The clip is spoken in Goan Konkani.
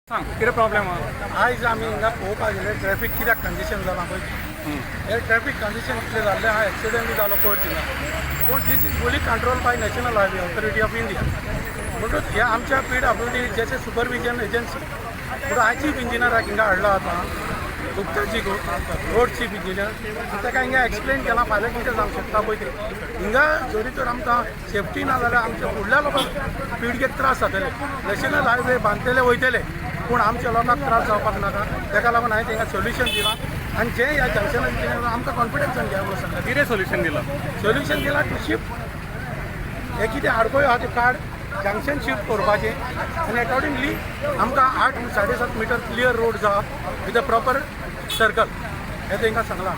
सांग, कितें प्रॉब्लेम आहा? आयज आमी हिंगा पळोवपाक गेले ट्रॅफिक कित्याक कंजेशन जालां पळय. हे ट्रॅफिक कंजेशन इतलें जाल्लें आहा, एक्सिडंट बी जालो पयर थिंगा. पूण this is fully control by National Highway Authority of India. म्हणटूच हे आमच्या पीडब्ल्यूडी जशें सुपरविजन एजन्सी म्हणून हाय चीफ इंजिनियराक हिंगा हाडला आतां, गुप्ताजी, रोड चीफ इंजिनियर. आनी ताका हिंगा एक्सप्लेन केलां, फाल्यां कितें जावंक शकता पळय तें. हिंगा जरी तर आमकां सेफ्टी ना जाल्यार आमच्या फुडल्या लोकांक, पिळगेक त्रास जातले. नॅशनल हायवे बांदतले वयतले, पूण आमच्या लोकांक त्रास जावपाक नाका. ताका लागून हांवें तांकां सोल्युशन दिलां आनी जें ह्या जंक्शनार आमकां कॉन्फिडन्सान घ्या म्हणून सांगता. कितें सोल्युशन दिलां? सोल्युशन दिलां टू शिफ्ट हे कितें आडखळ्यो आहा त्यो काड, जंक्शन शिफ्ट करपाचें आनी एकॉर्डिंगली आमकां 8 7.5 मिटर क्लियर रोड जावप विथ अ प्रॉपर सर्कल, हें तांकां सांगलां.